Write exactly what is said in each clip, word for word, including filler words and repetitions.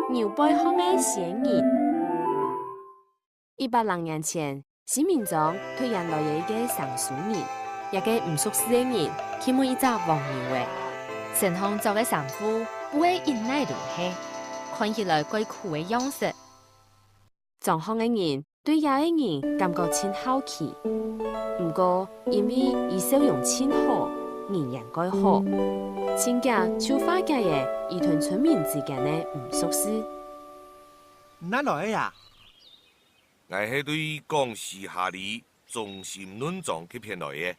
牛背項个仙人。一百零年前，新民庄突然來了一個生疏人，這個毋熟事个人去問一隻黃牛仔，身項著个衫褲布仔印泥攏係，看起來蓋苦个樣式。莊項个人對這個人感覺盡好奇，毋過因為佢笑容盡好，人緣蓋好，盡遽就化解了佢同村民之間个毋熟事。 哪來个啊？𠊎係對廣西下里中心崙莊該片來个。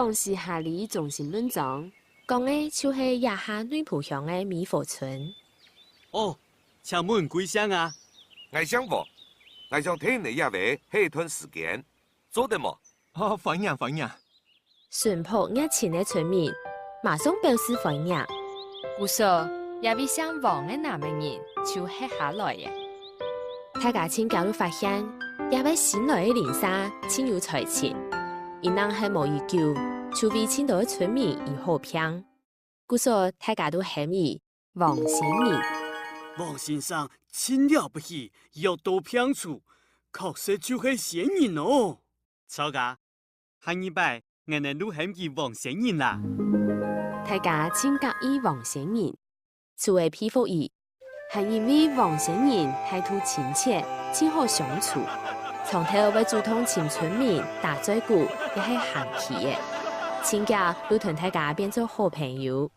廣西下里中心崙莊，講个就係這下內埔鄉个美和村。哦，請問貴姓啊？𠊎姓黃，𠊎想跈你來這位歇一段時間，做得無？哦，歡迎，歡迎。 淳樸熱情个村民，馬上表示歡迎。故所，這位姓黃个男仔人就歇下來了。大家盡遽就發現，這位新來个鄰舍盡有才情，佢正歇無幾久，就為盡多个村民醫好病。故所，大家都喊佢黃仙人。黃先生盡了不起，藥到病除，確實就係仙人哦。著啊， 下二擺，𠊎等就喊佢黃仙人啦。大家盡合意黃仙人，就係佩服佢。還因為黃仙人態度親切，盡好相處，長透會主動尋村民打嘴鼓，也係行棋个。盡遽就同大家變做好朋友。